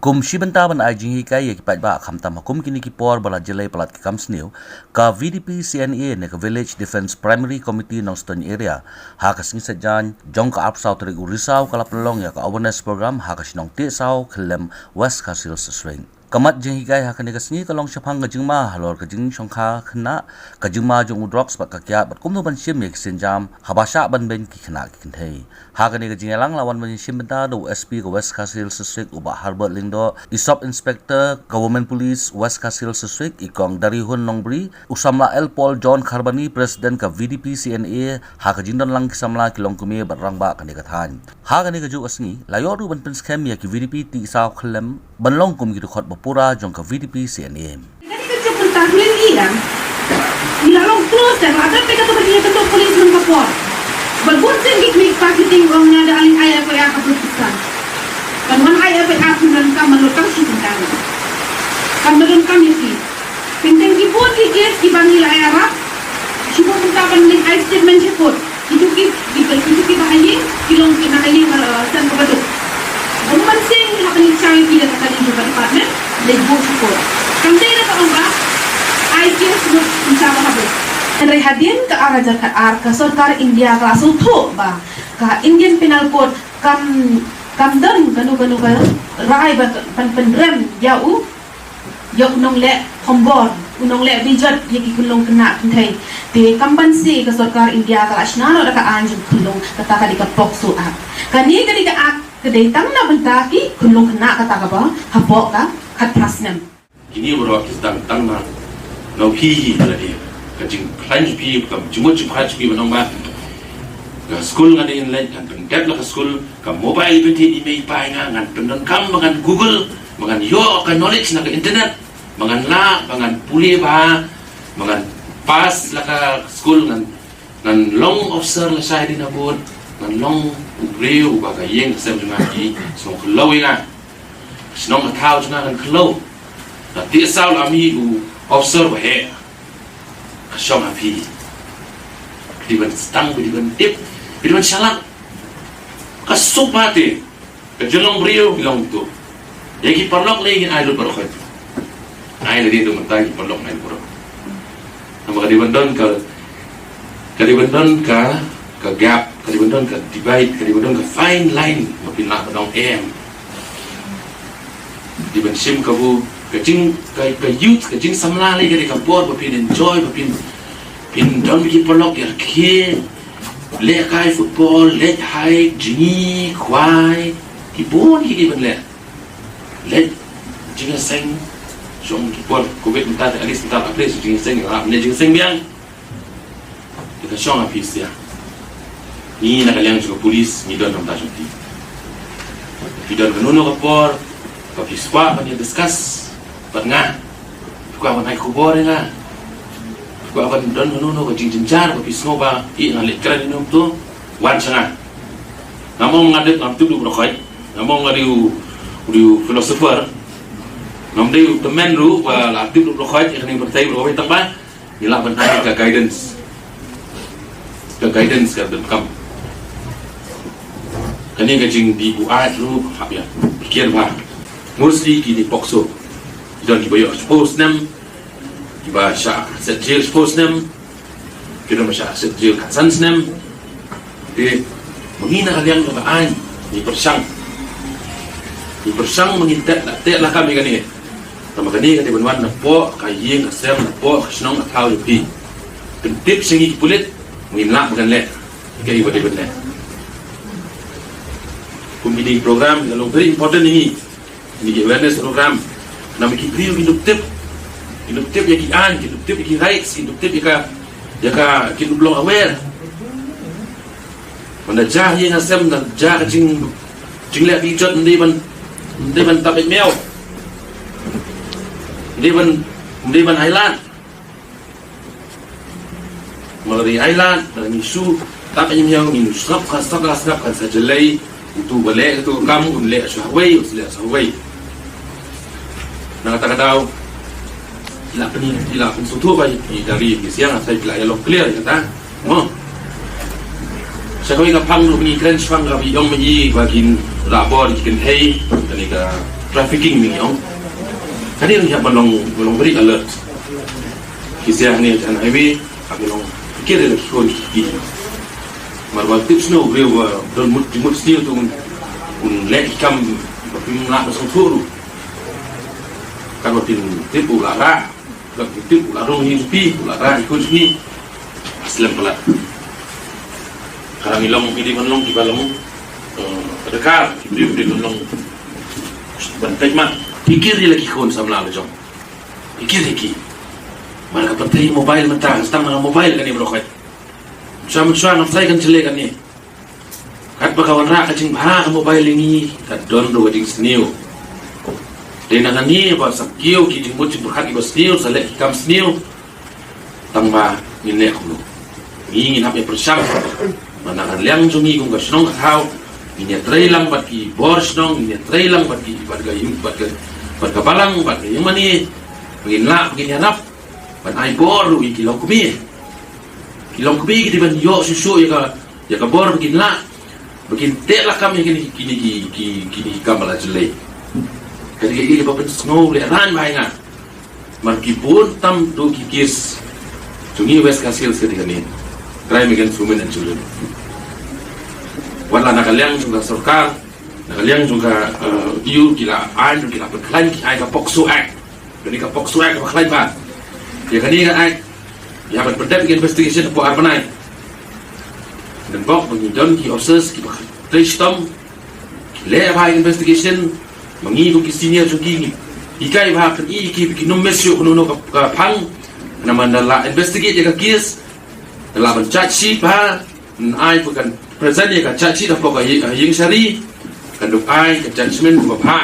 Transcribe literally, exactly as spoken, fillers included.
Kum shi bynta ban ai jinghikai ïa ki paidbah khamtam ha kum kine ki por ba la jlei palat ki kam sniew, ka V D P C N A ne ka Village Defence Primary Committee Nongstoiñ Area ha ka sngi Saitjaiñ jong ka arphew saw tarik u Risaw ka la pynlong ïa ka awareness program ha ka shnong Tiehsaw Khyllem, West Khasi Hills District. Ka mat jinghikai ha kane ka sngi ka long shaphang ka jingma halor ka jingshongkha khynnah, ka jingma jong u drugs bad ka kiad bad kumno ban shim ïa ki sienjam haba shah ban beiñ ki khynnah ki kynthei. Ha kane ka jingïalang la wan ban ïashim bynta da u S P ka West Khasi Hills District u Bah Herbert Lyngdoh, i Sub Inspector ka Women Police West Khasi Hills District i Kong Darihun Nongbri, u samla L Paul John Kharbani, President ka V D P C N A, ha ka jingdon lang ki samla ki longkmie bad rangbah kane ka thaiñ. Ha kane kajuh ka sngi la ïoh ruh ban pynskhem ïa ki V D P Tiehsaw Khyllem ban long kum ki dkhot ba pura jong ka V D P C N A. Kane ka jingpyntak ring ïa ngi la long close, te la dep te ka to ka jingïakynduh police man ka por. Bad bun sien ki kmie ki kpa ki tieng ong, nga da ale ai F I R ha police station. Ban wan ai F I R phi donkam ban lut tang shi tyngka. Kam ban donkam ïa ki. Teng teng ki bun ki case kiba ngi la ïarap. Shibun mynta ban leit ai statement sha court. Kitu ki, ki, kitu kiba ha ïing, ki long ki na ha ïing, eh, shen kaba duk. Bun ban sien ngi hap ban leit shah ïa ki da ka kali jong ka department, leit buh sha court. Kam dei da ka ong ba ai case mut mynta ba ha buh. Hynrei hadien ka ar hajar khatar ka sorkar India ka la sngewthuh ba ka Indian Penal Code kam, kam don kano kano ka rai ba kan pynrem ïa u, ïa u nongleh thombor, u nongleh bejot ïa ki khunlung khynnah kynthei. Te kam banse ka sorkar India ka la shna noh da ka aiñ jong khunlung, kata ka dei ka POCSO Act. Kane ka dei ka act ka dei tang na bynta ki khunlung khynnah kata kaba hapoh ka khatphra snem. Kine baroh ki sdang tang na, na phi hi, ka la dei ka jingkhlaiñ jong phi, ka jingmut jingpyrkhat jong phi ban ong ba ka skul ngan ïeng leit, ngan pyndep la ka skul, ka mobile ban thied i mei i pa ïa nga, ngan pyndonkam ba ngan Google, ba ngan ïoh ka knowledge na ka internet, ba ngan lah, ba ngan pule bha, ba ngan pass la ka skul, ngan, ngan long officer lashai dien habud, ngan long u briew uba ka ïing ka sem jong nga ki sngew khlem ïa nga. Shnong ka thaw jong nga kan khlem. Nga Tiehsaw la mih u officer ba heh. Ka shong ha phi. Phi dei ban sdang, phi dei ban tip, phi dei ban shalak. Ka suk ba te. Ka jinglong briew ki long tu. Ïa ki paralok lei ngin ai lut baroh khoit. Ai lei dei tu mynta ki paralok ai lut baroh. Namar ka dei ban don ka, ka dei ban don ka, ka gap, ka dei ban don ka divide, ka dei ban don ka fine line ba phin lah ban ong em. Dei ban shim kabu, ka jing, ka, ka youth, ka jingsamla lei ka dei ka por ba phin enjoy, ba phin, phin don ki paralok ïa ki leh kai football, leh hai, jngi, khwai, ki bun ki dei ban leh. Leh jingïaseng, shong ki por covid mynta te, at least mynta ka place jingïaseng, ah, leh jingïaseng biang. Te ka shong ha phi sha. Ngi na ka liang jong ka police ngi don na ka bynta jong phi. Phi don kano kano ka por ba phi kwah ban ïa discuss bad nga. Phi kwah ban ai khubor ïa nga. Phi kwah ban don kano kano ka jingjynjar ba phi sngew ba i nga leh kren ïa u tu, wan sha nga. Ngam ong nga dei, ngam tip duh baroh khoit. Ngam ong nga dei u, u dei u philosopher. Ngam dei u tymmen ruh ba la tip duh baroh khoit ïa kane ka pyrthei baroh kawei, tang ba ngi lah ban ai ka guidance. Ka guidance ka donkam. Kane ka jingdih buaid ruh hap ïa pikir bha. Mostly ki dei POCSO. Ki don kiba ïoh shiphew snem, kiba shah set jail shiphew snem, ki don ba shah set jail khatsan snem. Te ma ngi na ka liang jong ka aiñ ngi pyrshang. Ngi pyrshang ma ngin teh la, teh lakam ïa kane. Tang ba kane ka dei ban wan napoh ka ïing ka sem, napoh ka shnong ka thaw jong phi. Pyntip sha ngi ki pulit, ngin lah ba ngan leh kaei ba dei ban leh. Kum kine ki program ki long very important ïa ngi. Kine ki awareness program. Namar ki briew kin dup tip, kin dup tip ïa ki aiñ, kin dup tip ïa ki rights, kin dup tip ïa ka, ïa ka, kin dup long aware. Ban da jia ha ïing ha sem, da jia ka jing, jingleh bejot, ym dei ban, ym dei ban tap beit miaw. Ym dei ban, ym dei ban ailad. Ma lada ngi ailad, lada ngi shu tap beit miaw, ngin sngap ka, sngap ka, sngap kan sa jlei. Utu ba leh utu ka kam, un leh shuwa wei, un leh shuwa wei. Na kata ka daw, phi la pyn, phi la pynsngewthuh ba i dari ki siang, sa phi la ïa long clear kata. Mo. Sa kawei ka phang ruh ba ngi kren shaphang ka, ba ïong ma i ba kin rabor ki kynthei, kane ka Trafficking mynta ong. Kane ruh hap ban long, ban long very alert. Ki sha hangne ha highway, hap ban long, kire la ki khun ki. Mar ba tip sniew briew ba don mut, mut sniew tu un, un leh ki kam ba phim lah ban sngewthuh ruh. Katba phin tip u la rah, katba phin tip u la rung hi jong phi, u la rah hi khun jong ngi. Slem palat. Ka dang ngi long, ngi dei ban long kiba long, eh, ka dei ka, ki briew dei ban long ban peit mat. Phi kir ïa la ki khun samla la jong. Phi kir ïa ki. Mar ka pyrthei mobile mynta, sdang na mobile kane baroh khoit. Mynshwa mynshwa ngam tharai kan jyllei kane. Katba ka wanrah ka jingbha ka mobile ïa ngi, ka don ruh ka jingsniew. Dei na kane ba sa kiew ki jingmut jingpyrkhat kiba sniew, sa leh ki kam sniew. Tang ba ngin leh kumno? Ngi ngin hap ïa pyrshang. Ba na ka liang jong ngi kum ka shnong ka thaw, ngin ïa trei lang bad ki bor shnong, ngin ïa trei lang bad ki, bad ka ïing, bad ka, bad ka balang, bad ka ïing mane. Ba ngin lah, ba ngin ïanap ban ai bor ruh ïa ki longkmie. Ki longkmie ki dei ban ïoh shuh shuh ïa ka, ïa ka bor ba kin lah, ba kin teh lakam ïa kine, kine ki, ki, kine ki kam ba la jyllei. Ka dei kaei kaba pynsngew lehrain bha ïa nga. Mar ki bun tam tu ki kes jong ngi West Khasi Hills ka dei kane, crime against women and children. Wat la na ka liang jong ka sorkar, na ka liang jong ka, eh, E U ki la ai, ki la pynkhlaiñ, ki ai ka POCSO Act. Kane ka POCSO Act kaba khlaiñ bha. Ïa kane ka Act, ïa ban pyndep ïa ka investigation hapoh ar bnai. Ngan bok ba ngi don ki officers kiba trei shitom, ki leh bha ïa ka investigation, ma ngi kum ki senior jong ki ngi hikai bha, pyni ïa ki ba kin ym miss ïa kano kano ka, ka phang. Namar ynda la investigate ïa ka case, ynda la ban charge sheet bha, ngan ai ba kan present ïa ka charge sheet hapoh ka ïing, ïing shari, kan dang ai ka judgment kaba bha.